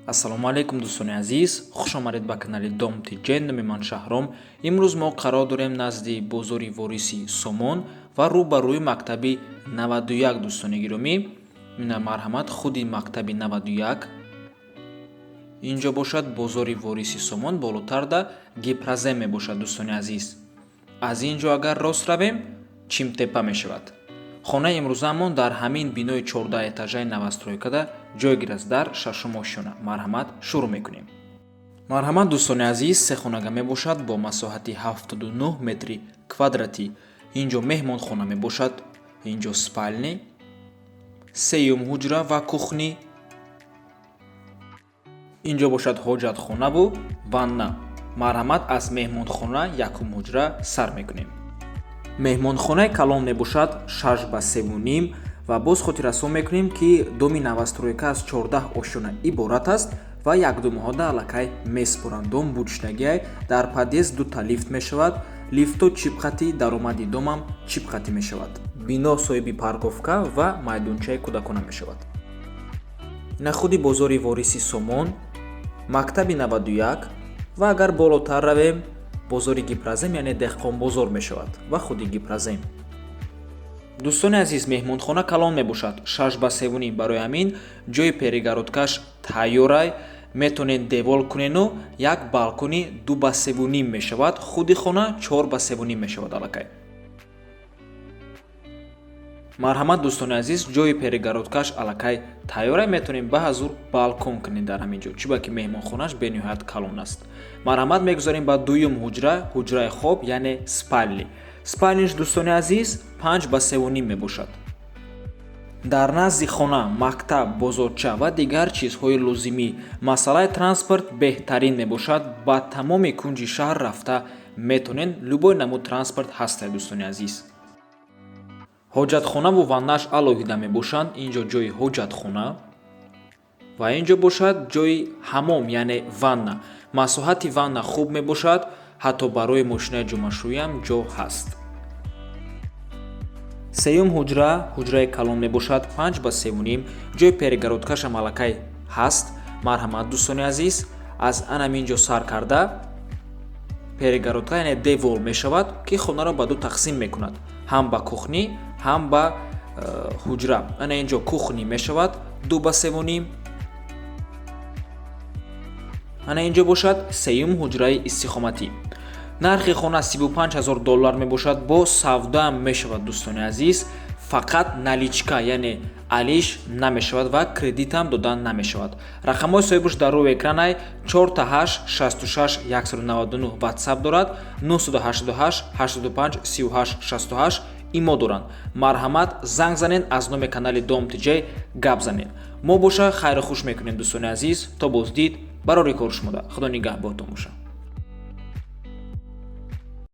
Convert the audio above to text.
Ассалому алайкум, дӯстони азиз, хуш омадед ба канали Дом ТЖ. Номи ман Шаҳром. Имрӯз мо қарор дорем назди бозори Вориси Сомон ва рӯ ба рӯи мактаби 91. Дӯстони гиромӣ, ина, марҳамат, худи мактаби 91 инҷо бошад, бозори Вориси Сомон, болотарда Гипрозем мебошад. Дӯстони азиз, аз ин ҷо агар рост равем, Чимтепа мешавад. Хонаи имрӯзаамон дар ҳамин бинои 14 этажаи новостройкада ҷойгир аст, дар шашум ошёна. Марҳамат, шурӯъ мекунем. Марҳамат, дӯстони азиз, сехонага мебошад бо масоҳати 79 метри квадратӣ. Инҷо меҳмонхона мебошад, инҷо спальни, сеюм ҳуҷра ва кухни, инҷо бошад ҳоҷатхонаву ванна. Марҳамат, аз меҳмонхона, якум ҳуҷра сар мекунем. Меҳмонхонаи калон мебошад, 6 ба 3,5. Ва боз хотиррасон мекунем, ки доми новостройка аз 14 ошёна иборат аст ва якду моҳода аллакай месупоранд. Дом бучнагиай, дар подъезд дута лифт мешавад, лифто чипқати, даромади домам чипқатӣ мешавад. Бино соҳиби парковка ва майдончаи кӯдакона мешавад. Ина худи бозори Вориси Сомон, мактаби 91 ва агар болотар равем, бозори Гипрозем, яъне Деҳқонбозор мешавад ва худи Гипрозем. Дӯстони азиз, меҳмонхона калон мебошад, 6 ба 3,5. Барои ҳамин ҷои перегородкаш тайёрай, метавонед девол кунену як балкони 2 ба 3,5 мешавад. Худи хона 4 ба 3,5 мешавад аллакай. Марҳамат, дӯстони азиз, ҷои перегородкаш аллакай тайёрай, метавонем ба ҳазур балкон кунем дар ҳамин ҷо, чӣ ки меҳмонхонаш бениҳоят калон аст. Марҳамат, мегузарем ба дуюм ҳуҷра, ҳуҷраи хоб, яъне спальни. Спальниш, дӯстони азиз, 5 ба 3,5 мебошад. Дар назди хона мактаб, бозорча ва дигар чизҳои лозимӣ. Масъалаи транспорт беҳтарин мебошад, ба тамоми кунҷи шаҳр рафта метавонед, любой намуд транспорт ҳастад. Дӯстони азиз, ҳоҷатхонаву ваннаш алоҳида мебошанд. Ин ҷо ҷои ҳоҷатхона ва ин ҷо бошад ҷои ҳамом, яъне ванна. Масоҳати ванна хуб мебошад, ҳатто барои мошинаи ҷомашӯиам ҷо ҳаст. Сеюм ҳуҷра, ҳуҷраи калон мебошад, 5 ба 3,5. Ҷои перегородкашам аллакай ҳаст. Марҳамат, дӯстони азиз, аз анамин ҷо сар карда перегородка, яъне девол мешавад, ки хонаро ба ду тақсим мекунад, ҳам ба кухни, ҳам ба ҳуҷра. Ана ин ҷо кухни мешавад, 2 ба 3,5. Ана ин ҷо бошад сеюм ҳуҷраи истиқоматӣ. Нархи хона 35 ҳазор доллар мебошад, бо савдоам мешавад. Дӯстони азиз, фақат наличка, яъне алиш намешавад ва кредитам дода намешавад. Рақамҳои соҳибаш дар рӯи экранай: 4 8 66 199 WhatsApp дорад, 988 85 38 68 имо доранд. Марҳамат, занг занед, аз номи канали Дом ТЖ гап занед. Мо боша хайру хуш мекунем. Дӯстони азиз, то боздид, барори кор шумода, Худо нигаҳбонтон бошад.